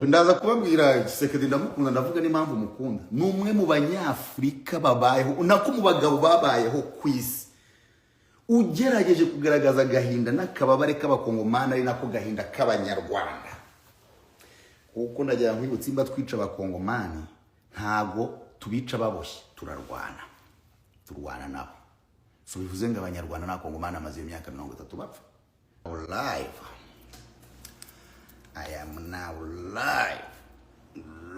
Ndaza kubabwira Tshisekedi ndamukunda, ndavuga n'impamvu mukunda. Ni umwe mu Banyafurika babayeho, nako mu bagabo babayeho ku isi, ugerageje kugaragaza agahinda n'akababare k'Abakongomani, ari nako gahinda k'Abanyarwanda. Kuko ndagira nkwibutse, imba twica Abakongomani, ntago tubica baboshye, turarwana, turwana nabo. So bivuze ngo Abanyarwanda n'Abakongomani amaze iyo myaka 30 bapfa. Live, I am now live,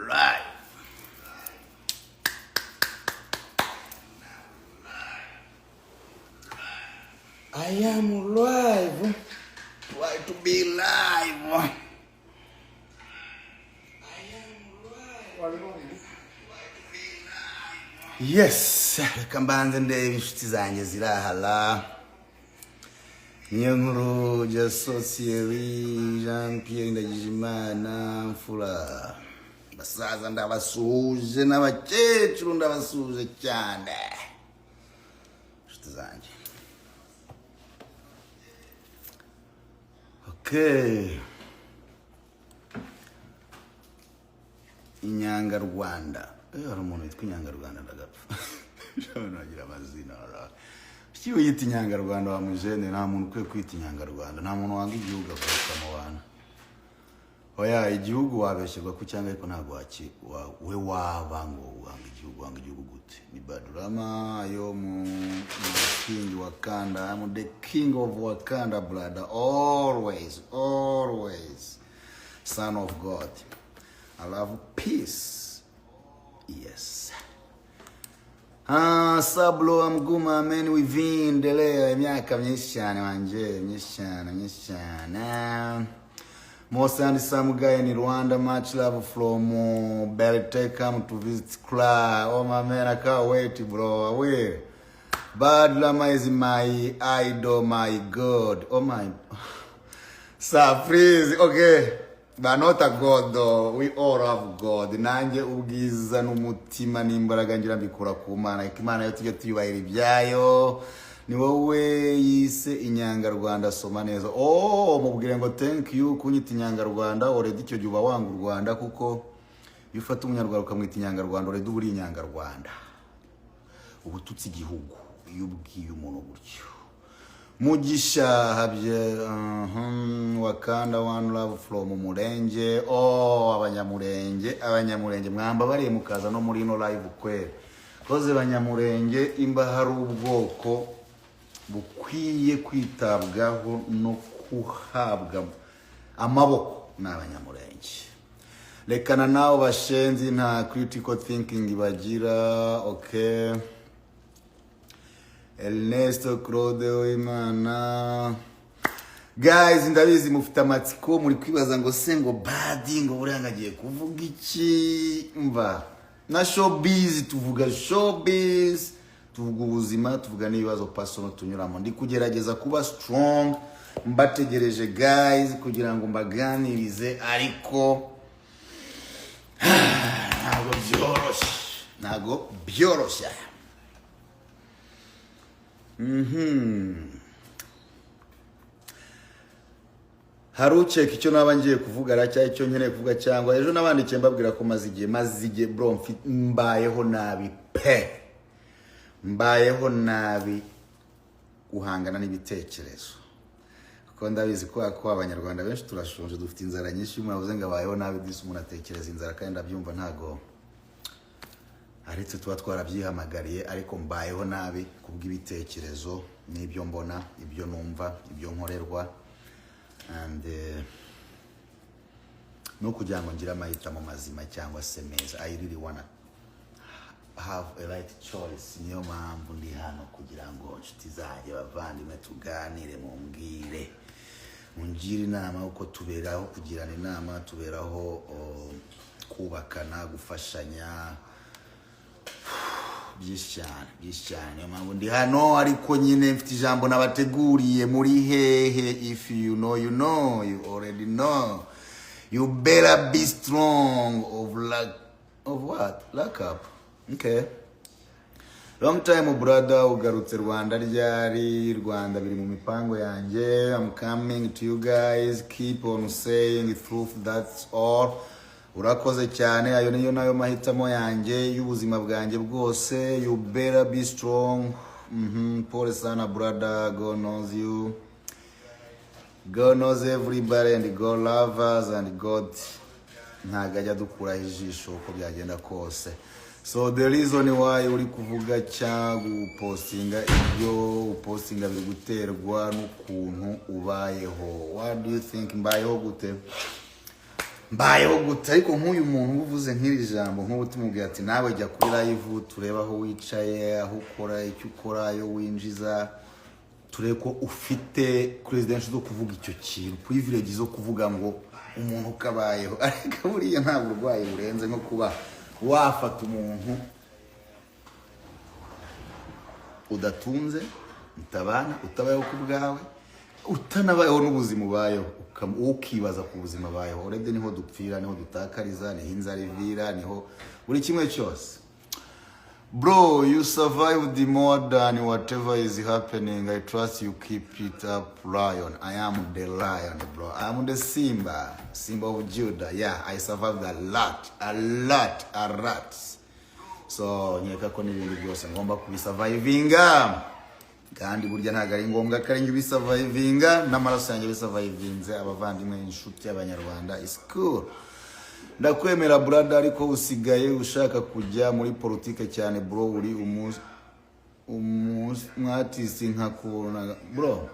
live. I am live. Try to be live. Yes, reka mbanze ndebe inshuti zanjye zirahala. Niyo nkuru Jasosiyeri Jean Pierre Ndagijimana Mfura. Basaza ndabasuhuje, n'abakecuru ndabasuhuje cyane. Inshuti zanjye. Okay. Inyangarwanda. Hari umuntu witwa Inyangarwanda, ndagapfa. Abantu bagira amazina. Kuki wiyita Inyangarwanda wa mujene? Nta muntu ukwiye kwita Inyangarwanda. Nta muntu wanga igihugu avuka mu bantu. Oya, igihugu wabeshyerwa ku cyangwa, ariko ntabwo we waba ngo wanga igihugu, wanga igihugu gute? Ni Badurama yo mu king Wakanda. I'm the king of Wakanda, brother. Always, always. Son of God. I love peace. Yes. Ah, Sablo Amguma man within Delea, imyaka myinshi cyane wanje, myinshi cyane, myinshi cyane. Most handsome guy in Rwanda, much love from Beltech, come to visit Kla. Oh my man, I can't wait, bro. I will. Bad Lama is my idol, my God. Oh my. Surprise. Okay. But not a God though. We all have God. Nanjye ubwiza n'umutima n'imbaraga ngira mbikura ku Mana. Ariko Imana yo tujye tuyubahira ibyayo. Ni wowe yise Inyangarwanda, soma neza. Oh, mubwire ngo thank you kunyita Inyangarwanda. Already icyo gihe uba wanga u Rwanda, kuko iyo ufata Umunyarwanda ukamwita Inyangarwanda, already uba uri Inyangarwanda. Uba ututse igihugu iyo ubwiye umuntu gutyo. Mugisha habye Wakanda, one love from Murenge. Oh, Abanyamurenge, Abanyamurenge mwamba bariye mukaza no muri ino live kweri. Koze Banyamurenge, imba hari ubwoko bukwiye kwitabwaho no kuhabwa amaboko, ni Abanyamurenge. Rekana nawe bashenzi, nta critical thinking bagira. Okay, Ernesto Claude Uwimana. Guys, ndabizi mufite amatsiko, muri kwibaza ngo se ngo Badi ngo buriya ngo agiye kuvuga iki? Mva na showbiz, tuvuga showbiz, tuvuga ubuzima, tuvuga n'ibibazo personal tunyuramo. Ndi kugerageza kuba strong, mbategereje guys kugira ngo mbaganirize, ariko ntabwo byoroshye, ntabwo byoroshye. Hari ukeka icyo naba ngiye kuvuga ra, cyangwa icyo nkeneye kuvuga, cyangwa ejo nabandikiye mbabwira ko maze igihe bro mbayeho nabi pe, mbayeho nabi guhangana n'ibitekerezo, kuko ndabizi ko Abanyarwanda benshi turashonje, dufite inzara nyinshi. Iyo umuntu avuze ngo abayeho nabi, disi umuntu atekereza inzara, kandi ndabyumva, ntago ari twe tuba twarabyihamagariye. Ariko mbayeho nabi kubw'ibitekerezo n'ibyo mbona, ibyo numva, ibyo nkorerwa, and no kugira ngo ngire amahitamo mazima cyangwa se meza. I really wanna have a right choice. Niyo mpamvu ndi hano kugira ngo inshuti zanjye, bavandimwe, tuganire, mumbwire, mungire inama, uko tuberaho kugirana inama, tuberaho kubakana, gufashanya, byinshi cyane, byinshi cyane. Niyo mpamvu ndi hano. Ariko nyine mfite ijambo nabateguriye. Muri hehe? If you know, you know, you already know. You better be strong of luck of what luck up. Okay, long time brother, ugarutse Rwanda ryari? Rwanda biri mu mipango yanjye. I'm coming to you guys. Keep on saying truth, that's all. Urakoze cyane. Ayo niyo nayo mahitamo yanjye y'ubuzima bwanjye bwose. You better be strong. Pole sana, brother. God knows you, God knows everybody and God loves us and God ntabwo ajya adukuraho ijisho uko byagenda kose. So the reason why uri kuvuga cyangwa gupostinga ibyo upostinga biri guterwa n'ukuntu ubayeho. What do you think? Mbayeho gute? Mbayeho gute? Ariko nk'uyu muntu uba uvuze nk'iri jambo, nk'ubu tumubwira ati: "Nawe jya kuri live, turebe aho wicaye, aho ukora, icyo ukora, ayo winjiza, turebe ko ufite credentials zo kuvuga icyo kintu, privilege zo kuvuga ngo umuntu ukabayeho." Ariko buriya nta burwayi burenze nko kuba wafata umuntu udatunze, utabana, utabayeho ku bwawe, utanabayeho n'ubuzima ubayeho, ukibaza ku buzima abayeho. Urebye niho dupfira, niho dutakariza, niho inzara ivira, niho buri kimwe cyose. Bro, you survived more than whatever is happening. I trust you, keep it up, lion. I am the lion, bro. I am the Simba, Simba of Judah. Yeah, I survived a lot, a lot, a lot. So nkeka ko n'ibindi byose ngomba kubisurvivinga. Kandi burya ntabwo ari ngombwa ko ari njye ubisurvivinga, n'amaraso yanjye bisurvivinze, abavandimwe, inshuti y'Abanyarwanda is cool. Ndakwemera, brother, ariko usigaye ushaka kujya muri politike cyane, bro. Uri umwatisi nkakubona, bro.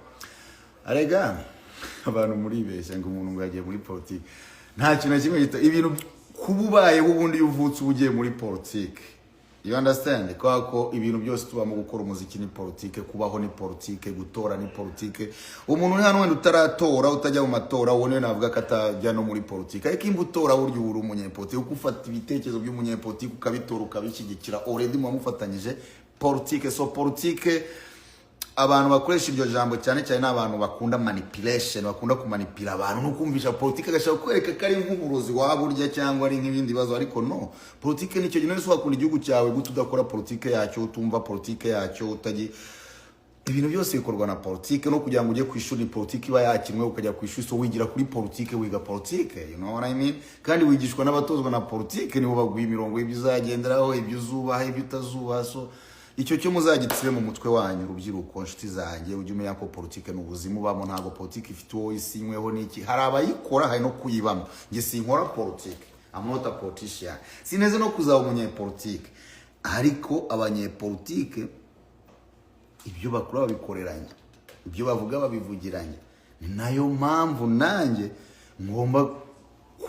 Arega abantu muribeshya ngo umuntu ngo yagiye muri politike. Nta kintu na kimwe gita ibintu kuba ubayeho. Ubundi iyo uvutse uba ugiye muri politike, you understand? Kubera ko ibintu byose tubamo, gukora umuziki ni politike, kubaho ni politike, gutora ni politike. Umuntu uri hano wenda utaratora, utajya mu matora, uwo niwe navuga ko atajya no muri politike. Ariko imba utora, burya uba uri umunyepolitike, kuko ufata ibitekerezo by'umunyepolitike ukabitora, ukabishyigikira. Already muba mufatanyije politike. So politike, abantu bakoresha iryo jambo cyane cyane ni abantu bakunda manipulation, bakunda kumanipira abantu no kumvisha politike, agashaka kwereka ko ari nk'uburozi waba urya cyangwa ari nk'ibindi bibazo. Ariko no, politike nicyo gihe. None wakunda igihugu cyawe gute udakora politike yacyo, utumva politike yacyo, utagi ibintu byose bikorwa na politike? No kugira ngo ujye ku ishuri ni politike iba yakinwe, ukajya ku ishuri. So wigira kuri politike, wiga politike, you know what I mean? Kandi wigishwa n'abatozwa na politike, nibo baguha imirongo y'ibyo uzagenderaho, ibyo uzubaha, ibyo utazubaha. So icyo cyo muzagitsibe mu mutwe wanyu, rubyiruko, nshuti zanjye. Ujye umenya ko politike ni ubuzima ubamo. Ntabwo politike ifite uwo isinyweho n'iki. Hari abayikora, hari no kuyibamo. Njye sinkora politike, I'm not a politician, sineze no kuzaba umunyepolitike. Ariko abanyepolitike ibyo bakora babikoreranya, ibyo bavuga babivugiranya. Ni nayo mpamvu nanjye ngomba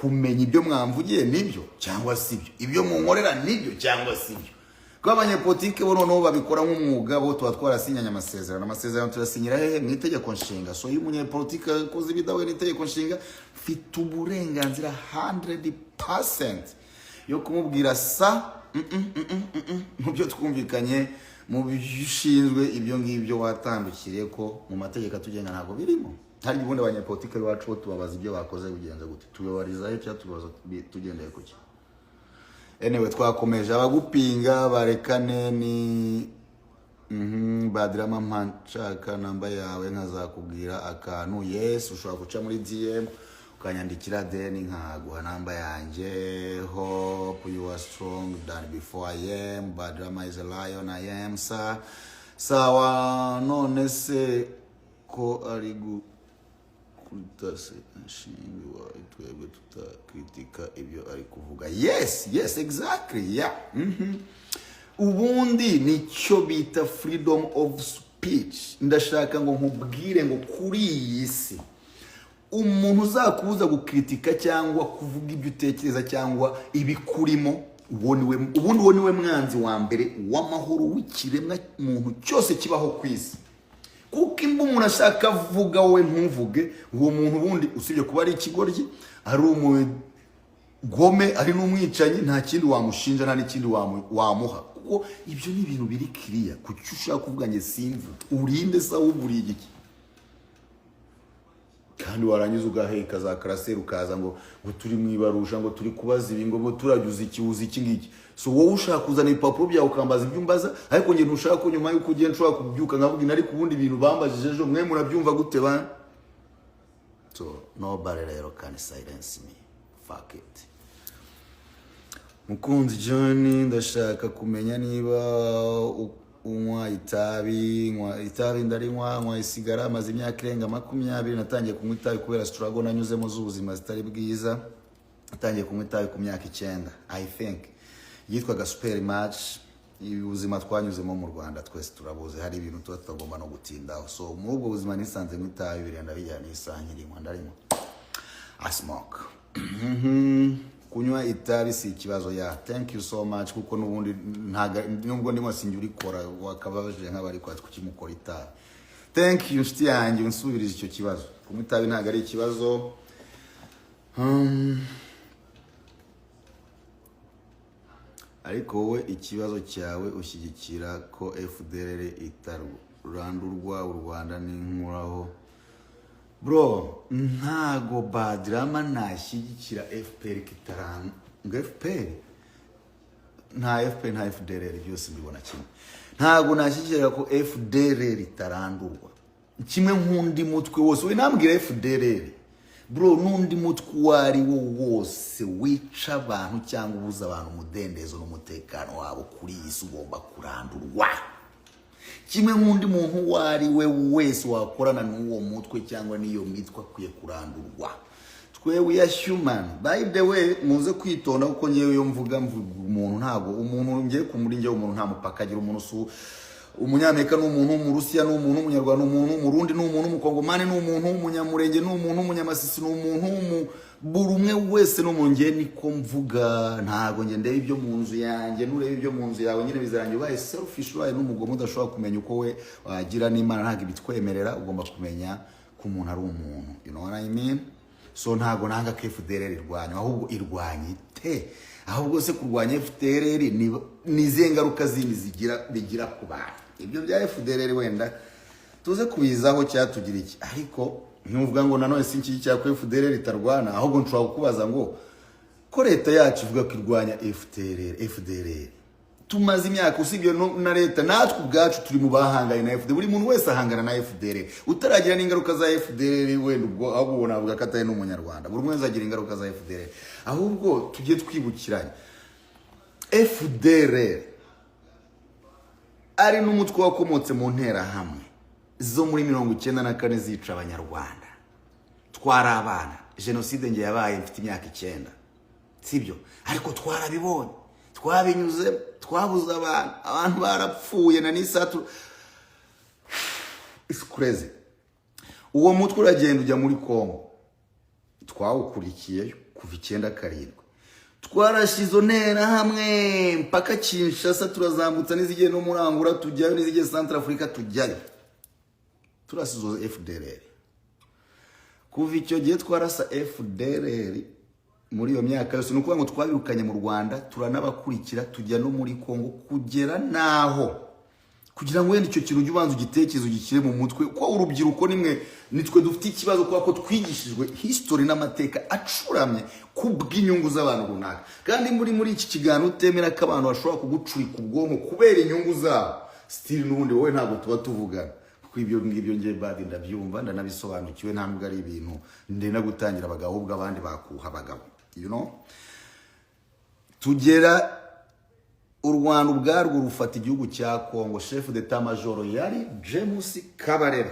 kumenya ibyo mwamvugiye nibyo cyangwa si byo, ibyo munkorera nibyo cyangwa si byo. Kuko abanyepolitike bo noneho babikora nk'umwuga, bo tuba twarasinyanye amasezerano. Amasezerano tuyasinyira hehe? Mu itegeko nshinga. So iyo umunyepolitike akoze ibidahuye n'itegeko nshinga, mfite uburenganzira 100% yo kumubwira sa mu byo twumvikanye, mu byo ushinzwe, ibyo ngibyo watandukiriye, ko mu mategeko atugenga ntabwo birimo. Hari ubundi abanyepolitike bacu bo tubabaza ibyo bakoze bigenze gute? Tubabarizaho cyangwa tubabaza tugendeye ku ki? Anyway, twakomeje. Abagupinga barekane ni Badrama, nshaka namba yawe nkazakubwira akantu. Yes, ushobora guca muri DM ukanyandikira, then nkaguha namba yanjye. Hope you are strong than before. I am Badrama is a lion. I am sa sawa. None se ko ari kuta se nshinga twebwe tutakritika ibyo ari kuvuga? Yes, exactly, yeah. Ubundi nicyo bita freedom of speech. Ndashaka ngo nkubwire ngo kuri iyi si umuntu uzakubuza gukritika cyangwa kuvuga ibyo utekereza cyangwa ibikurimo, uwo niwe, ubundi uwo niwe mwanzi wa mbere w'amahoro w'ikiremwa muntu cyose kibaho ku isi. Kuko imba umuntu ashaka avuga, wowe ntuvuge, uwo muntu ubundi usibye kuba ari ikigoryi, ari umugome, ari n'umwicanyi, nta kindi wamushinja, nta n'ikindi wamuha, kuko ibyo ni ibintu biri kiriya. Kuki ushaka kuvuga ngo simvuge? Urinde se ahubwo uri igiki? Kandi warangiza ugaheka za karaseri, ukaza ngo turi mu ibarusha, ngo turi kubaza ibi, ngo turajya iki, uzi iki ngiki. So wowe ushaka kuzana ibipapuro byawe ukambaza ibyo umbaza, ariko njye ntushaka ko nyuma y'uko ugenda nshobora kubyuka nkavuga, ariko ubundi ibintu bambajije ejo mwe murabyumva gute ba? So nobody rero can silence me. Fuck it. Mukunzi John, ndashaka kumenya niba unywa itabi. Nywa itabi, ndarinywa, nywa isigara, maze imyaka irenga 20. Natangiye kunywa itabi kubera struggle nanyuzemo z'ubuzima zitari bwiza. Natangiye kunywa itabi ku myaka 9, I think yitwaga Super Match. Ubuzima twanyuzemo mu Rwanda twese turabuzi, hari ibintu tuba tutagomba no gutindaho. So muri ubwo buzima nisanze nywa itabi, birenda bijyana n'isaha nkirinywa, ndarinywa. I smoke. Kunywa itabi si ikibazo. Ya, thank you so much, kuko n'ubundi ntaga nubwo ndimo sinjye urikora, wakababajije nk'abari kwa kukimukora itabi. Thank you, nshuti yanjye unsubirije icyo kibazo. Kunywa itabi ntabwo ari ikibazo. Ariko wowe ikibazo cyawe ushyigikira ko FDLR itarandurwa u Rwanda n'inkuraho. Bro, ntago Badrama nashyigikira FPR kitaranga FPR, nta FPR nta FDLR, byose mbibona kimwe. Ntago nashyigikira ko FDLR itarandurwa kimwe nk'undi mutwe wose. We nambwira FDLR, bro, n'undi mutwe uwo ari wo wose wica abantu cyangwa ubuza abantu umudendezo n'umutekano wabo kuri iyi si ugomba kurandurwa, kimwe nk'undi muntu uwo ari we wese wakorana n'uwo mutwe cyangwa n'iyo mitwe akwiye kurandurwa. Twe we are human, by the way. Muze kwitonda, kuko ngewe iyo mvuga mvuga umuntu, ntabwo umuntu ngiye kumuri ngewe umuntu nta mupaka agira. Umuntu su Umunyamerika ni umuntu, Umurusiya ni umuntu, Umunyarwanda ni umuntu, Umurundi ni umuntu, Umukongomani ni umuntu, Umunyamurenge ni umuntu, Umunyamasisi ni umuntu, buri umwe wese ni umuntu. Ngewe niko mvuga, ntabwo nge ndeba ibyo mu nzu yanjye. Nureba ibyo mu nzu yawe nyine bizarangira ubaye selfish, ubaye n'umugome udashobora kumenya uko we wagira n'Imana ntabwo ibitwemerera. Ugomba kumenya ko umuntu ari umuntu, you know what I mean? So ntabwo nanga ko FDLR irwanya, ahubwo irwanya ite? Ahubwo se kurwanya FDLR ni izihe ngaruka zindi zigira bigira ku bantu? Ibyo bya FDLR wenda tuze kubizaho cyatugira iki, ariko ntuvuga ngo nanone si iki cya ko FDLR itarwana. Ahubwo nshobora kukubaza ngo ko leta yacu ivuga ko irwanya FDLR, FDLR tumaze imyaka, usibye na leta, natwe ubwacu turi mu bahanganye na FDLR. Buri muntu wese ahangana na FDLR. Utaragira n'ingaruka za FDLR wenda ubwo ahubwo navuga ko atari n'Umunyarwanda. Buri umwe wese agira ingaruka za FDLR. Ahubwo tujye twibukiranya, FDLR ari n'umutwe wakomotse mu Nterahamwe zo muri 94 zica Abanyarwanda. Twari abana, jenoside nge yabaye mfite imyaka 9, sibyo? Ariko twarabibonye, twabinyuze, twabuze abantu, abantu barapfuye na n'isatu. It's crazy. Uwo mutwe uragenda ujya muri Congo, twawukurikiyeyo kuva 97, twarashe izo Nterahamwe mpaka Kinshasa, turazambutsa n'izigiye no muri Angola tujyayo, n'izigiye Central Africa tujyayo, turasa izo FDLR. Kuva icyo gihe twarasa FDLR muri iyo myaka yose, ni ukuvuga ngo twabirukanye mu Rwanda, turanabakurikira, tujya no muri Congo, kugera n'aho kugira ngo wenda icyo kintu ujye ubanza ugitekereze, ugishyire mu mutwe, ko urubyiruko nimwe nitwe dufite ikibazo, kubera ko twigishijwe history n'amateka acuramye ku bw'inyungu z'abantu runaka. Kandi muri iki kiganiro utemera ko abantu bashobora kugucurika ubwonko kubera inyungu zabo, still n'ubundi wowe ntabwo tuba tuvugana, kuko ibyo ngibyo ngiye badi ndabyumva, ndanabisobanukiwe. Ntabwo ari ibintu ndenda gutangira abagabo, ahubwo abandi bakuha abagabo. Tugera u Rwanda ubwarwo rufata igihugu cya Congo, chef d'état major yari James Kabarebe.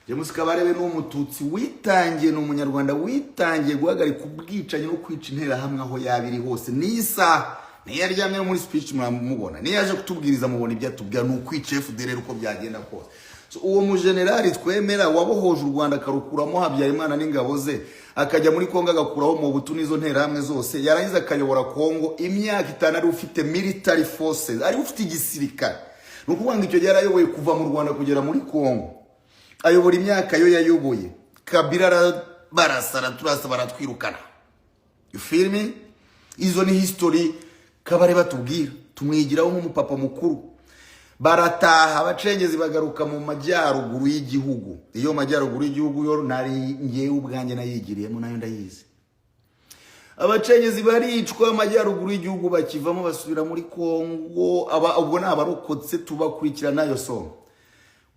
James Kabarebe ni Umututsi witangiye, ni Umunyarwanda witangiye guhagarika ubwicanyi no kwica Interahamwe aho yaba iri hose. N'isaha niyo aryamye no muri speech muramubona, niyo yaje kutubwiriza mubona ibyo atubwira, ni ukwica FDLR uko byagenda kose. So, uwo mujenerali twemera wabohoje u Rwanda akarukuramo Habyarimana n'ingabo ze, akajya muri Kongo agakuraho Mobutu n'izo Nterahamwe zose, yarangiza akayobora Kongo imyaka 5 ari ufite military forces, ari ufite igisirikare. Ni ukuvuga ngo icyo gihe yarayoboye kuva mu Rwanda kugera muri Kongo, ayobora imyaka yo yayoboye. Kabila barasa, araturasa, baratwirukana, you feel me? Izo ni history Kabare batubwira, tumwigiraho nk'umupapa mukuru. Barataha, abacengezi bagaruka mu majyaruguru y'igihugu. Iyo majyaruguru y'igihugu yo nari ngewe ubwanjye nayigiriyemo, nayo ndayizi. Abacengezi baricwa amajyaruguru y'igihugu, bakivamo basubira muri Kongo. Aba ubwo ni abarokotse, tubakurikira nayo. So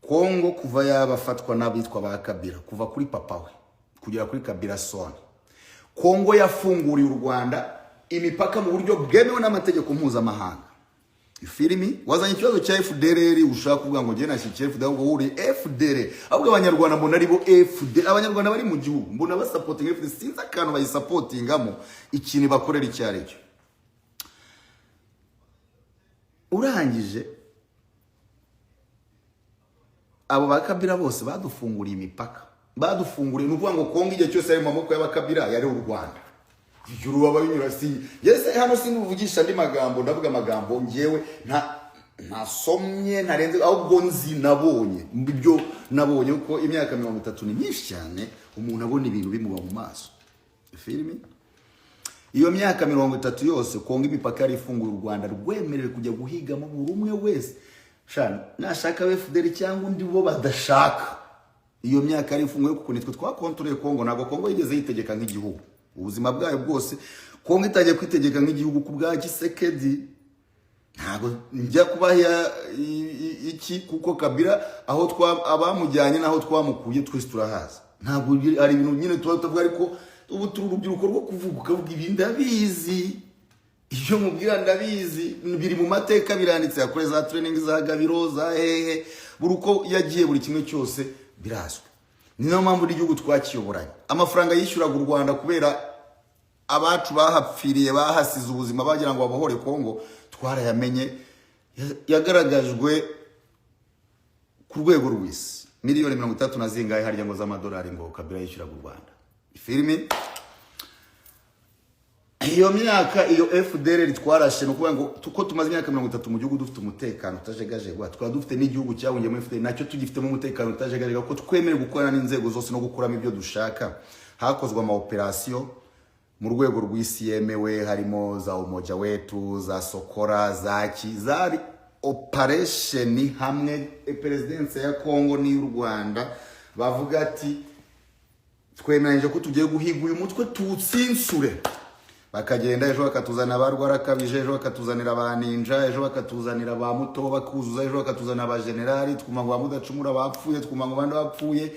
Kongo kuva yabafatwa n'abitwa ba Kabila, kuva kuri papa we kugera kuri Kabila son, Kongo yafunguriye u Rwanda Imipaka mu buryo bwemewe n'amategeko mpuzamahanga. Filimi wazanye ikibazo cya FDLR, ushaka kuvuga ngo njye nashyigikiye FDLR, ahubwo uri FDL. Ahubwo Abanyarwanda mbona ari bo FDL. Abanyarwanda bari mu gihugu mbona basupportinga FDL, sinzi akantu bayisupportingamo, ikintu bakorera icyo ari cyo. Urangije abo bakabira bose badufunguriye imipaka, badufunguriye. Ni ukuvuga ngo Kongo igihe cyose yari mu maboko y'abakabira, yari u Rwanda. Ibyo ruba binyura si yese hano, sinuvugisha andi magambo, ndavuga amagambo ngewe nta ntasomye, ntarenze, ahubwo nzi, nabonye ibyo nabonye, kuko imyaka 30 ni myinshi cyane, umuntu abona ibintu bimuba mu maso. Filimi iyo myaka 30 yose Kongo imipaka yari ifunguye, u Rwanda rwemerewe kujya guhigamo buri umwe wese. Sha, nashaka FDL cyangwa undi bo badashaka, iyo myaka yari ifunguye, kuko nitwe twakontoreye Kongo. Ntabwo Kongo yigeze yitegeka nk'igihugu ubuzima bwayo bwose. Kongo itangiye kwitegeka nk'igihugu ku bwa Tshisekedi. Ntabwo njya kubaha iki, kuko Kabila aho twa abamujyanye n'aho twamukuye twese turahazi. Ntabwo ari ibintu nyine tuba tuvuga, ariko ubu turi urubyiruko rwo kuvuga, ukavuga ibi ndabizi, ibyo mubwira ndabizi, biri mu mateka, biranditse. Yakore za training za Gabiro, za hehe, buri uko yagiye, buri kimwe cyose birazwi. Ni nayo mpamvu n'igihugu twakiyoboranye. Amafaranga yishyuraga u Rwanda kubera abacu bahapfiriye, bahasize ubuzima bagira ngo babohore Kongo, twarayamenye, yagaragajwe ku rwego rw'isi. Miliyoni 30 na zingahe harya ngo z'amadolari ngo Kabila yishyuraga u Rwanda. Filimi iyo myaka iyo FDL twarashe, ni ukuvuga ngo ko tumaze imyaka 30 mu gihugu dufite umutekano utajegajegwa, tukaba dufite n'igihugu cyahungiyemo FDL nacyo tugifitemo umutekano utajegajega, ko twemerewe gukorana n'inzego zose no gukuramo ibyo dushaka. Hakozwe ama operasiyo mu rwego rw'isi yemewe, harimo za Umoja Wetu, za Sokola, za ki, zari operation hamwe perezidensi ya Kongo n'iy'u Rwanda bavuga ati: "Twemeranyije ko tugiye guhiga uyu mutwe tuwutsinsure." Bakagenda, ejo bakatuzanira ba Rwarakabije, ejo bakatuzanira ba Ninja, ejo bakatuzanira ba Muto bakuzuza, ejo bakatuzanira ba generali. Twumva ngo ba Mudacumura bapfuye, twumva ngo bandi bapfuye.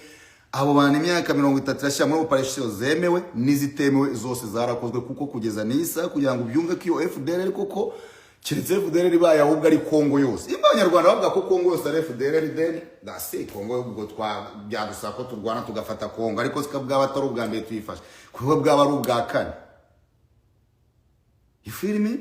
Abo bantu imyaka 30 irashyira muri operasiyo zemewe n'izitemewe zose zarakozwe, kuko kugeza n'isa kugira ngo ubyumve ko iyo FDL koko, keretse FDL ibaye ahubwo ari Kongo yose. Imba Abanyarwanda bavuga ko Kongo yose ari FDL, then that's Kongo. Ubwo twa byadusaba ko turwana tugafata Kongo, ariko sika bwaba atari ubwa mbere tuyifashe, kuko bwaba ari ubwa kane. Ifilimi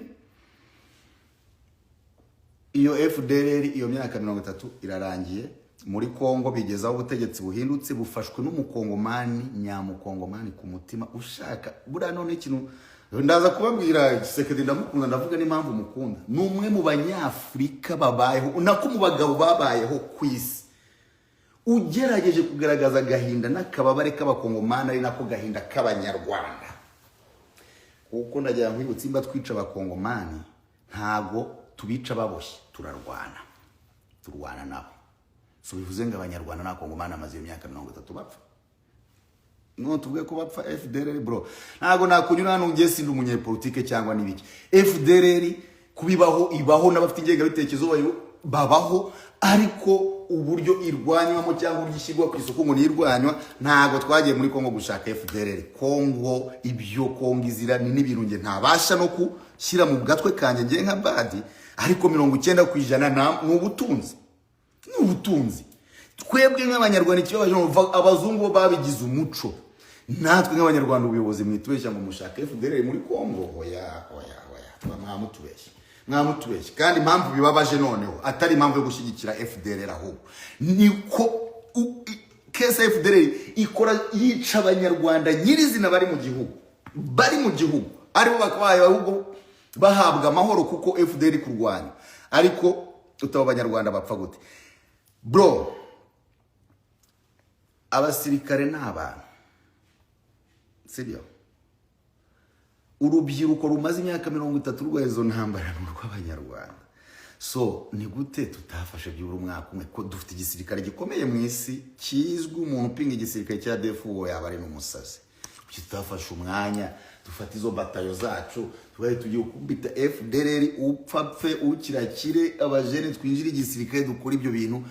iyo FDLR, iyo myaka 30 irarangiye muri Kongo, bigeze aho ubutegetsi buhindutse, bufashwe n'Umukongomani nyamukongomani ku mutima ushaka. Buriya none ikintu ndaza kubabwira, Tshisekedi ndamukunda, ndavuga n'impamvu mukunda. Ni umwe mu Banyafurika babayeho, nako mu bagabo babayeho ku isi, ugerageje kugaragaza agahinda n'akababare k'Abakongomani, ari nako gahinda k'Abanyarwanda. Kuko ndagira nkwibutse, imba twica Abakongomani, ntago tubica baboshye, turarwana, turwana nabo. So bivuze ngo Abanyarwanda n'Abakongomani amaze iyo myaka 30 bapfa. No tuvuge ko bapfa FDLR, bro, ntago nakunyura hano ngiye, sindi umunyepolitike cyangwa n'ibiki. FDLR kubibaho ibaho, n'abafite ingengabitekerezo bayo babaho, ariko uburyo irwanywamo cyangwa uburyo ishyirwa ku isoko ngo nirwanywa, ntago twagiye muri Kongo gushaka FDLR. Kongo, ibyo Kongo izira ni n'ibintu nge ntabasha no gushyira mu gatwe kanjye ngiye nka badi, ariko 90% ni ubutunzi, ni ubutunzi. Twebwe nk'Abanyarwanda ikibazo, abazungu bo babigize umuco, natwe nk'Abanyarwanda, ubuyobozi mwitubeshya ngo mushake FDLR muri Kongo. Oya, oya, oya, mwamutubeshya, mwamutubeshya. Kandi impamvu bibabaje noneho atari impamvu yo gushyigikira FDLR, ahubwo niko case FDLR ikora yica Abanyarwanda nyirizina bari mu gihugu, bari mu gihugu aribo bakabaye ahubwo bahabwa amahoro, kuko FDL kurwanya. Ariko utaba Abanyarwanda bapfa gute, bro? Abasirikare ni abantu, sibyo? Urubyiruko rumaze imyaka 30 rwa izo ntambara ni urw'Abanyarwanda. So ni gute tutafashe byibura umwaka umwe, ko dufite igisirikare gikomeye mu isi kizwi? Umuntu upinga igisirikare cya RDF uwo yaba ari n'umusazi. Kuki tutafashe umwanya dufata izo batayo zacu, tubaye tugiye gukubita FDLR, upfa pfe, ukirakire, abajene twinjire igisirikare, dukora ibyo bintu,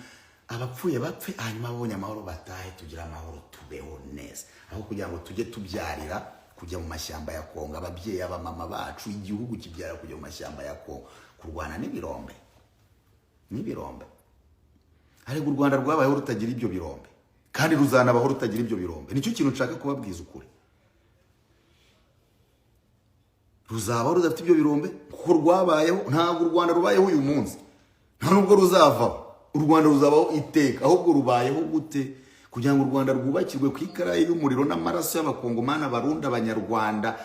abapfuye bapfe, hanyuma ababonye amahoro batahe, tugire amahoro, tubeho neza, aho kugira ngo tujye tubyarira kujya mu mashyamba ya Kongo. Ababyeyi, abamama bacu, igihugu kibyara kujya mu mashyamba ya Kongo kurwana n'ibirombe n'ibirombe. Ariko u Rwanda rwabayeho rutagira ibyo birombe, kandi ruzanabaho rutagira ibyo birombe. Nicyo kintu nshaka kubabwiza ukuri. Ruzabaho rudafite ibyo birombe kuko rwabayeho. Ntabwo u Rwanda rubayeho uyu munsi, nta nubwo ruzavaho. U Rwanda ruzabaho iteka. Ahubwo rubayeho gute? Kugira ngo u Rwanda rwubakirwe ku ikarayi y'umuriro n'amaraso y'Abakongomani, Abarundi, Abanyarwanda,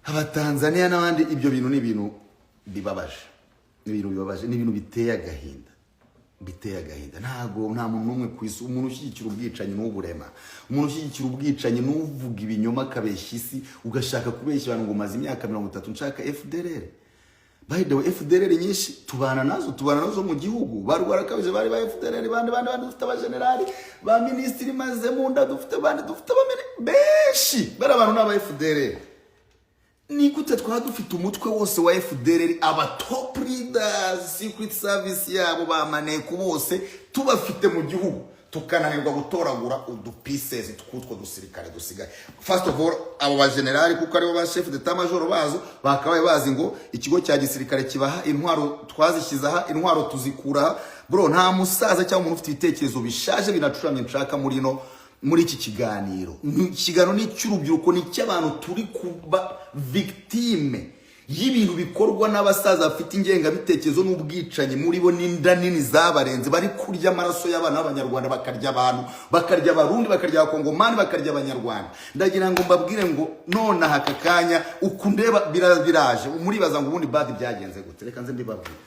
Abatanzaniya n'abandi. Ibyo bintu ni ibintu bibabaje, ni ibintu bibabaje, ni ibintu biteye agahinda, biteye agahinda. Ntago nta muntu n'umwe ku isi, umuntu ushyigikira ubwicanyi n'uburema, umuntu ushyigikira ubwicanyi n'uvuga ibinyoma akabeshya isi, ugashaka kubeshya abantu ngo umaze imyaka 30 nshaka FDLR. By the way, FDLR nyinshi tubana nazo, tubana nazo mu gihugu. Barwarakabije bari ba FDLR, bandi bandi bandi, dufite abajenerali, ba minisitiri maze mu nda, dufite bandi, dufite abamene benshi bari abantu n'aba FDLR. Ni gute twaba dufite umutwe wose wa FDLR, aba top leaders, secret service yabo, ba maneko bose tubafite mu gihugu, tukananirwa gutoragura udu pieces tw'utwo dusirikare dusigaye? First of all, abo bajenerali, kuko aribo ba chef d'état major bazo, bakabaye bazi ngo ikigo cya gisirikare kibaha intwaro, twazishyize aha, intwaro tuzikura aha. Bro, nta musaza cyangwa umuntu ufite ibitekerezo bishaje binacuramye nshaka muri no muri iki kiganiro. Ikiganiro ni icy'urubyiruko, ni icy'abantu turi kuba victime y'ibintu bikorwa n'abasaza bafite ingengabitekerezo n'ubwicanyi muri bo n'inda nini zabarenze, bari kurya amaraso y'abana b'Abanyarwanda, bakarya abantu, bakarya Abarundi, bakarya Abakongomani, bakarya Abanyarwanda. Ndagira ngo mbabwire ngo nonaha aka kanya uku ndeba biraje. Muribaza ngo ubundi badi byagenze gute? Reka nze mbibabwire.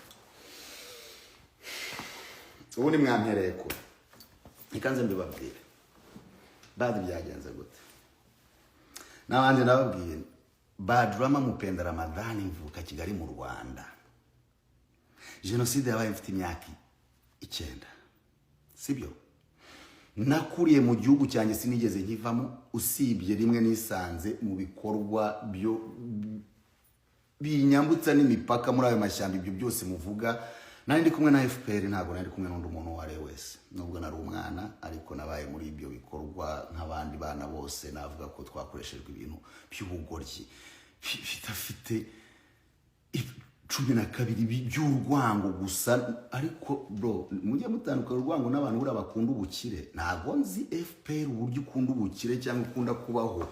Ubundi mwampereye kure. Reka nze mbibabwire badi byagenze gute. N'abandi nababwiye, Badrama Mupenda Ramadhani, mvuka Kigali mu Rwanda. Jenoside yabaye mfite imyaka 9, sibyo? Nakuriye mu gihugu cyanjye, sinigeze nkivamo, usibye rimwe nisanze mu bikorwa byo binyambutsa n'imipaka muri ayo mashyamba. Ibyo byose muvuga, nari ndi kumwe na FPR, ntabwo nari kumwe n'undi muntu uwo ari we wese. Nubwo nari umwana, ariko nabaye muri ibyo bikorwa nk'abandi bana bose. Navuga ko twakoreshejwe ibintu by'ubugoryi bidafite 12 by'urwango gusa. Ariko bro, mujye mutandukana urwango n'abantu buriya bakunda ubukire. Ntabwo nzi FPR uburyo ukunda ubukire cyangwa ukunda kubaho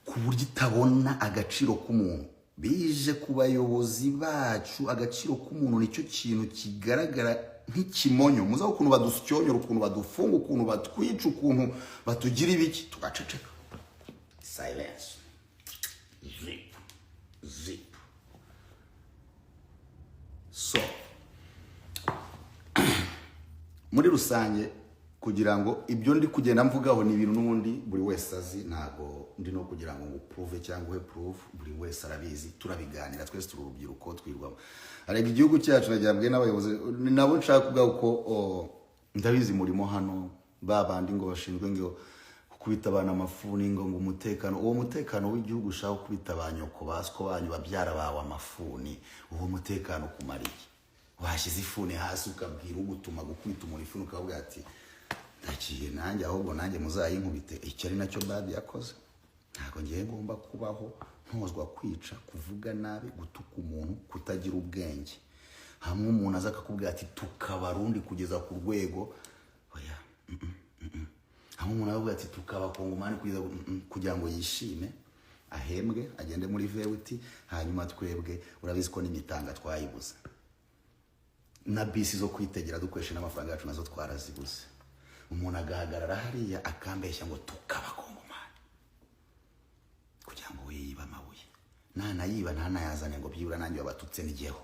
ku buryo itabona agaciro k'umuntu. Bije ku bayobozi bacu, agaciro k'umuntu nicyo kintu kigaragara nk'ikimonyo. Muzaho ukuntu badusyonyora, ukuntu badufunga, ukuntu batwica, ukuntu batugira ibiki, tugaceceka. Silence, zip zip. So muri rusange, kugira ngo ibyo ndi kugenda mvugaho ni ibintu n'ubundi buri wese azi, ntabwo ndi no kugira ngo nguprove cyangwa uhe proof. Buri wese arabizi, turabiganira twese, turi urubyiruko twirwamo. Ariko igihugu cyacu, nagira mbwe n'abayobozi, ni nabo nshaka kuvuga ko ndabizi murimo hano, ba bandi ngo bashinzwe ngo gukubita abantu amafuni, ngo umutekano. Uwo mutekano w'igihugu ushaka gukubita ba nyoko, basiko banyu, babyara bawe amafuni, uwo mutekano kumara iki? Washyize ifuni hasi ukabwira ugutuma gukubita umuntu ifuni, ukavuga ati ndagiye nanjye, ahubwo nanjye muzayinkubite. Icyo ari nacyo Badi yakoze. Ntabwo ngiye ngomba kubaho ntozwa kwica, kuvuga nabi, gutuka umuntu, kutagira ubwenge. Hamwe umuntu aza akakubwira ati tukabarundi kugeza ku rwego, oya, Hamwe umuntu aravuga ati tukabakongomani kugeza kugira ngo yishime, ahembwe, agende muri vewiti. Hanyuma twebwe urabizi ko n'imitanga twayibuze, na bisi zo kwitegera dukoresha n'amafaranga yacu nazo twarazibuze. Umuntu agahagarara hariya akambeshya ngo tukabakongomani kugira ngo we yibe amabuye, nanayiba ntanayazane ngo byibura nanjye babatutse n'igiheho.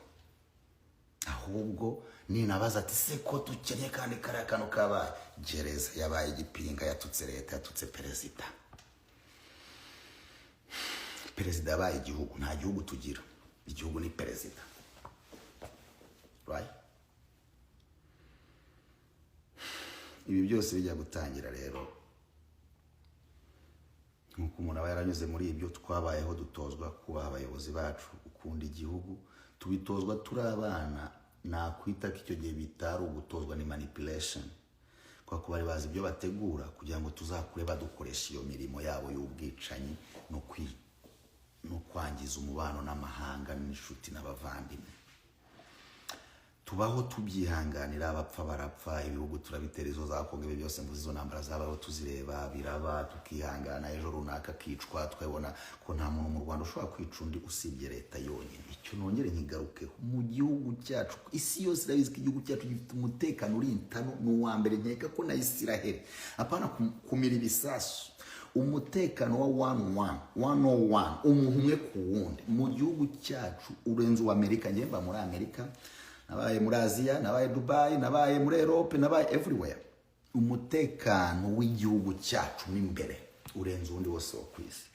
Ahubwo ninabaza ati se ko dukennye kandi kariya kantu kabaye gereza, yabaye igipinga, yatutse leta, yatutse perezida. Perezida yabaye igihugu. Nta gihugu tugira, igihugu ni perezida, right? Ibi byose bijya gutangira rero, nk'uko umuntu aba yaranyuze muri ibyo, twabayeho dutozwa kubaha abayobozi bacu, ukunda igihugu, tubitozwa turi abana. Nakwita ko icyo gihe bitari ugutozwa, ni manipulation. Kubera ko bari bazi ibyo bategura kugira ngo tuzakure badukoresha iyo mirimo yabo y'ubwicanyi no kwangiza umubano n'amahanga n'inshuti n'abavandimwe. Tubaho tubyihanganira, abapfa barapfa, ibihugu turabitera, izo za Kongo, ibi byose mvuze, izo ntambara zabayeho tuzireba, biraba, tukihangana. Ejo runaka akicwa, tukabona ko nta muntu mu Rwanda ushobora kwica undi usibye leta yonyine. Icyo nongere nkigarukeho: mu gihugu cyacu, isi yose irabizi ko igihugu cyacu gifite umutekano uri intano, ni uwa mbere. Nkeka ko na Isiraheli, apana kumira ibisasu, umutekano wa one one one oh one, umuntu umwe ku wundi, mu gihugu cyacu urenze uwa Amerika. Njye mba muri Amerika, nabaye muri Aziya, nabaye Dubai, nabaye muri Europe, nabaye everywhere. Umutekano w'igihugu cyacu mo imbere urenze uwundi wose wo ku isi.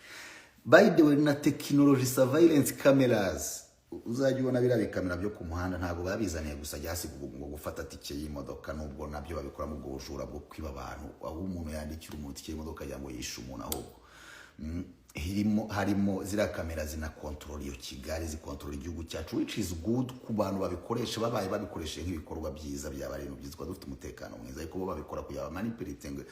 By the way, na technology, surveillance cameras, uzajya ubona biriya bikamera byo ku muhanda, ntabwo babizaniye gusa hasi ngo gufata tike y'imodoka, nubwo nabyo babikora mu bwo bujura bwo kwiba abantu, aho umuntu yandikira umuntu tike y'imodoka kugira ngo yishe umuntu. Ahubwo harimo ziriya kamera zinakontorora iyo Kigali, zikontorora igihugu cyacu, which is good ku bantu babikoresha. Babaye babikoresheje nk'ibikorwa byiza, byaba ari ibintu byiza, twaba dufite umutekano mwiza. Ariko bo babikora kugira bamanipulate, ngo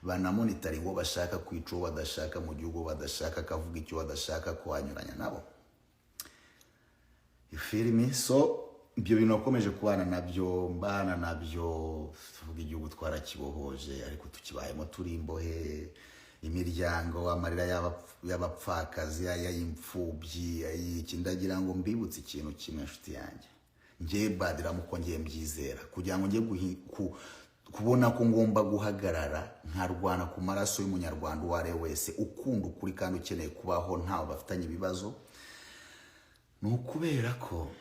banamonitore uwo bashaka kwica, uwo badashaka mu gihugu, uwo badashaka akavuga icyo badashaka, ko wanyuranya nabo. You feel me? So ibyo bintu nakomeje kubana nabyo, mbana nabyo. Tuvuga igihugu twarakibohoje, ariko tukibayemo turi imbohe. Imiryango, amarira y'abapfakazi, ay'imfubyi, ay'iki. Ndagira ngo mbibutse ikintu kimwe, inshuti yanjye. Ngiye badiramu uko ngiye mbyizera, kugira ngo njye kubona ko ngomba guhagarara nkarwana ku maraso y'Umunyarwanda uwo ari we wese ukunda ukuri kandi ukeneye kubaho ntawe bafitanye ibibazo, ni ukubera ko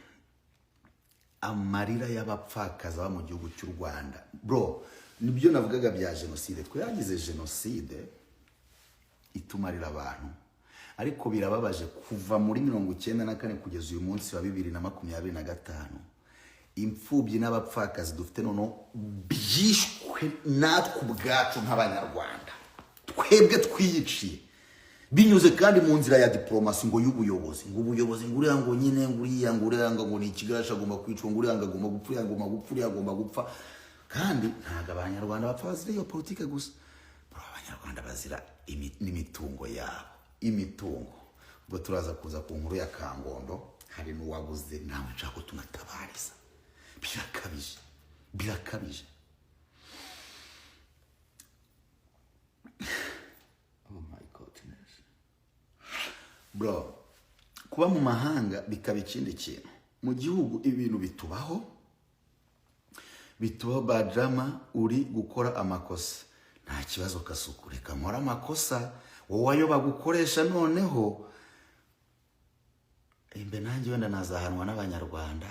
amarira y'abapfakazi aba mu gihugu cy'u Rwanda, bro, nibyo navugaga bya jenoside. Twagize jenoside itumarira abantu, ariko birababaje, kuva muri 94 kugeza uyu munsi wa 2025, imfubyi n'abapfakazi dufite noneho byishwe natwe ubwacu nk'Abanyarwanda, twebwe twiyiciye, binyuze kandi mu nzira ya diporomasi, ngo y'ubuyobozi, ngo ubuyobozi, ngo uriya, ngo nyine, ngo uriya, ngo uriya, ngo ni ikigarasha, agomba kwicwa, ngo uriya, ngo agomba gupfa, uriya agomba gupfa, uriya agomba gupfa. Kandi ntabwo Abanyarwanda bapfa bazira iyo politike gusa, bro. Abanyarwanda bazira n'imitungo yabo, imitungo. Ubwo turaza kuza ku nkuru ya Kangondo, hari n'uwabuze, nawe nshaka ko tunatabariza. Birakabije, birakabije. Oh my goodness, bro, kuba mu mahanga bikaba ikindi kintu, mu gihugu ibintu bitubaho, bitubaho. Badrama, uri gukora amakosa. Nta kibazo, Kasuku, reka nkore amakosa. Wowe ayo bagukoresha noneho imbe nanjye wenda nazahanwa n'Abanyarwanda,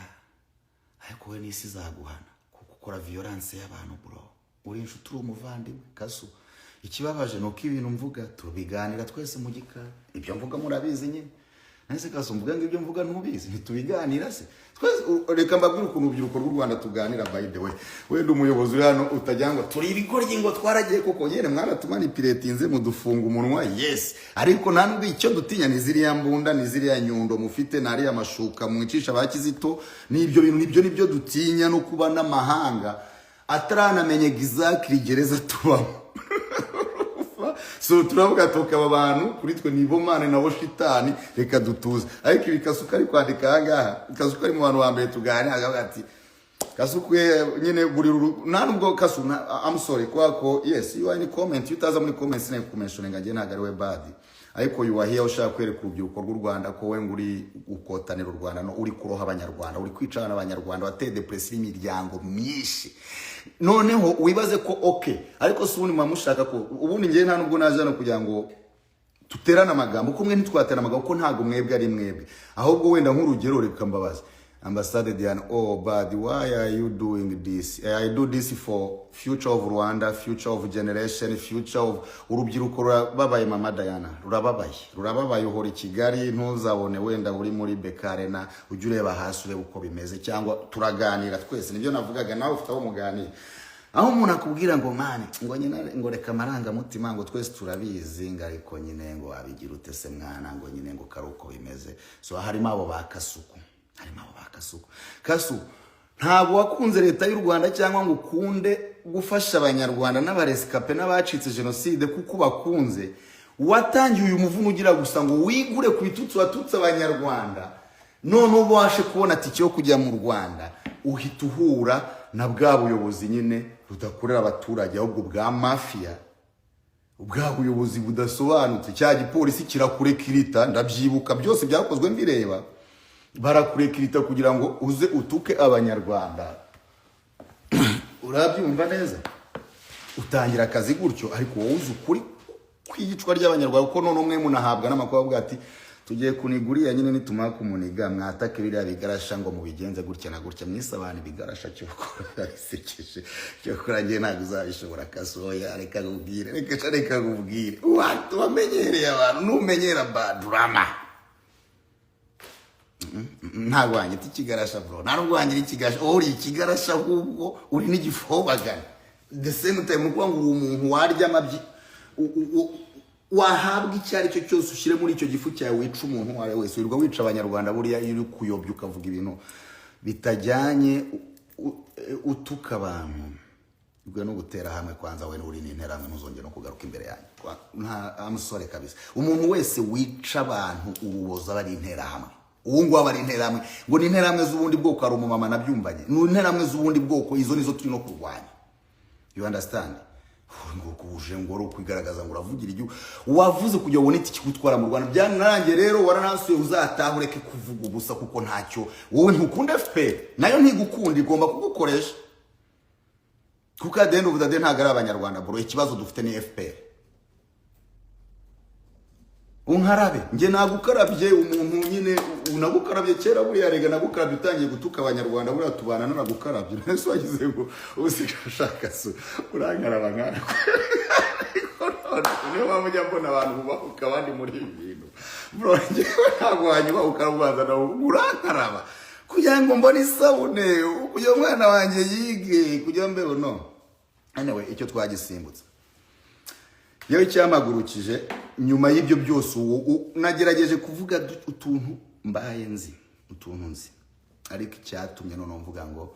ariko wowe n'isi izaguhana kuko ukora violence y'abantu. Bro, uri inshuti, uri umuvandimwe, Kasu. Ikibabaje ni uko ibintu mvuga tubiganira twese mu gikari. Ibyo mvuga murabizi nyine. Nese Kasu, mvuga ngo ibyo mvuga ntubizi? Ntitubiganira se twese? Reka mbabwire ukuntu urubyiruko rw'u Rwanda tuganira. By the way, wenda umuyobozi uri hano utagira ngo turi ibigoryi, ngo twaragiye koko nyine mwaramanipuletinze mudufunga umunwa, yes, ariko nta nubwo icyo dutinya ni ziriya mbunda, ni ziriya nyundo mufite, ni ariya mashuka mwicisha ba Kizito, ni ibyo bintu, nibyo dutinya, no kuba n'amahanga ataranamenye exactly gereza tubamo. So turavuga tukaba abantu kuri twe nibo Mana nabo shitani, reka dutuze. Ariko ibi Kasuku ari kwandika aha ngaha, Kasuku ari mu bantu ba mbere tuganira, akavuga ati Kasuku nyine buri nta nubwo Kasu I'm sorry, kubera ko yes, you are in comment. Iyo utaza muri comment sinari kumentioninga njye, ntabwo ari we bad, ariko you are here ushaka kwereka urubyiruko rw'u Rwanda ko we ngo uri gukotanira u Rwanda, no uri kuroha Abanyarwanda, uri kwica abanyarwanda, wateye depression imiryango myinshi. Noneho wibaze ko okay, ariko si ubundi muba mushaka ko ubundi njyewe nta nubwo naje hano kugira ngo tuterane amagambo, kuko mwe ntitwaterana amagambo, kuko ntabwo mwebwe ari mwebwe. Ahubwo wenda nk'urugero, reka mbabaze Ambassador Diane: oh but why are you doing this? I do this for future of Rwanda, future of generation, future of urubyiruko. Rurababaye, Mama Diana, rurababaye, rurababaye. Uhora i Kigali, ntuzabone wenda uri muri BK Arena, ujye ureba hasi, urebe uko bimeze, cyangwa turaganira twese. Nibyo navugaga, nawe ufite aho muganira, aho umuntu akubwira ngo man, ngo nyine ngo reka amarangamutima, ngo twese turabizi, ngo ariko nyine ngo wabigira ute se mwana, ngo nyine ngo kari uko bimeze. So harimo abo ba Kasuku, harimo abo ba Kasuku. Kasu, ntabwo wakunze leta y'u Rwanda cyangwa ngo ukunde gufasha Abanyarwanda n'abarescapés n'abacitse jenoside kuko bakunze. Watangiye uyu muvuno ugira gusa ngo wigure ku bitutsi watutse Abanyarwanda, none ubashe kubona tike yo kujya mu Rwanda, uhita uhura na bwa buyobozi nyine budakorera abaturage, ahubwo bwa mafiya, bwa buyobozi budasobanutse. Cya gipolisi kirakurekirita. Ndabyibuka byose byakozwe mbireba. Barakurekirita kugira ngo uze utuke Abanyarwanda. Urabyumva neza? Utangira akazi gutyo, ariko wowe uzi ukuri kw'iyicwa ry'Abanyarwanda, kuko none umwe munahabwa n'amakuru avuga ati: "Tugiye kuniga uriya nyine, nitumara kumuniga mwatake biriya bigarasha ngo mubigenze gutya na gutya." Mwise abantu ibigarasha, cyokora bisekeje. Cyokora njye ntabwo uzabishobora. Kasoya, reka nkubwire, reka nkubwire. Wamenyereye abantu, numenyera badrama. Ntabwo wanyita ikigarasha, bro. Nta nubwo wangira ikigarasha. Wowe uri ikigarasha, ahubwo uri n'igifobagana the same time. Ni ukuvuga ngo uwo muntu warya amabyi, wahabwa icyo ari cyo cyose, ushyire muri icyo gifu cyawe, wica umuntu uwo ari we wese. Wirirwa wica Abanyarwanda. Buriya iyo uri kuyobya, ukavuga ibintu bitajyanye, utuka abantu, ubwo no gutera hamwe kwanza we uri n'interahamwe, ntuzongere no kugaruka imbere yanjye. Nta musore kabisa. Umuntu wese wica abantu urubozo aba ari interahamwe. Ubu ngubu aba ari interahamwe, ngo ni interahamwe z'ubundi bwoko. Hari umumama nabyumvanye, ni interahamwe z'ubundi bwoko. Izo nizo turi no kurwanya, you understand? Ngo kuje ngo uri ukwigaragaza ngo uravugira igihugu, wavuze kugira ngo ubone itike ikugutwara mu Rwanda, byarangiye. Rero waranasuye, uzataha ureke kuvuga ubusa, kuko ntacyo. Wowe ntukunda FPR, nayo ntigukunda, igomba kugukoresha, kuko at the end of the day ntabwo ari Abanyarwanda, bro. Ikibazo dufite ni FPR. Unkarabe, njye nagukarabye. Umuntu nyine unagukarabye kera. Buriya rega nagukarabye utangiye gutuka Abanyarwanda. Buriya tubana naragukarabye. Nese wagize ngo usigaye ushaka so urankaraba nkana? Ariko none niyo mpamvu ujya mbona abantu bubahuka abandi muri ibi bintu, bro. Njyewe ntabwo wanyubahuka, ubanza nawe urankaraba kugira ngo mbone isabune, kugira ngo umwana wanjye yige, kugira ngo mbeho. No anyway, icyo twagisimbutse. Yewe, icyamagurukije nyuma y'ibyo byose, ubu nagerageje kuvuga utuntu mbaye nzi, utuntu nzi, ariko icyatumye noneho mvuga ngo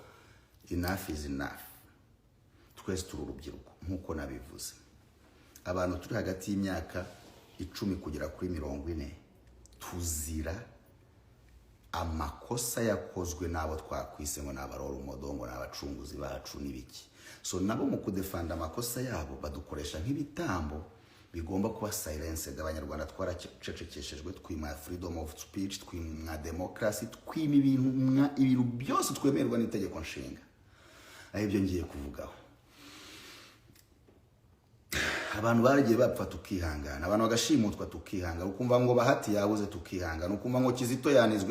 enough is enough, twese turi urubyiruko nk'uko nabivuze. Abantu turi hagati y'imyaka 10 kugera kuri 40 tuzira amakosa yakozwe n'abo twakwise ngo ni abarora umudo, ngo ni abacunguzi bacu n'ibiki. So nabo mu kudefanda amakosa yabo badukoresha nk'ibitambo bigomba kuba silenced. Abanyarwanda twaracecekeshejwe, twima freedom of speech, twimwa demokarasi, twima ibintu, ibintu byose twemerwa n'itegeko nshinga. Ari byo ngiye kuvugaho. Abantu baragiye bapfa tukihangana, abantu bagashimutwa tukihangana, ukumva ngo Bahati yabuze tukihangana, ukumva ngo Kizito yanizwe.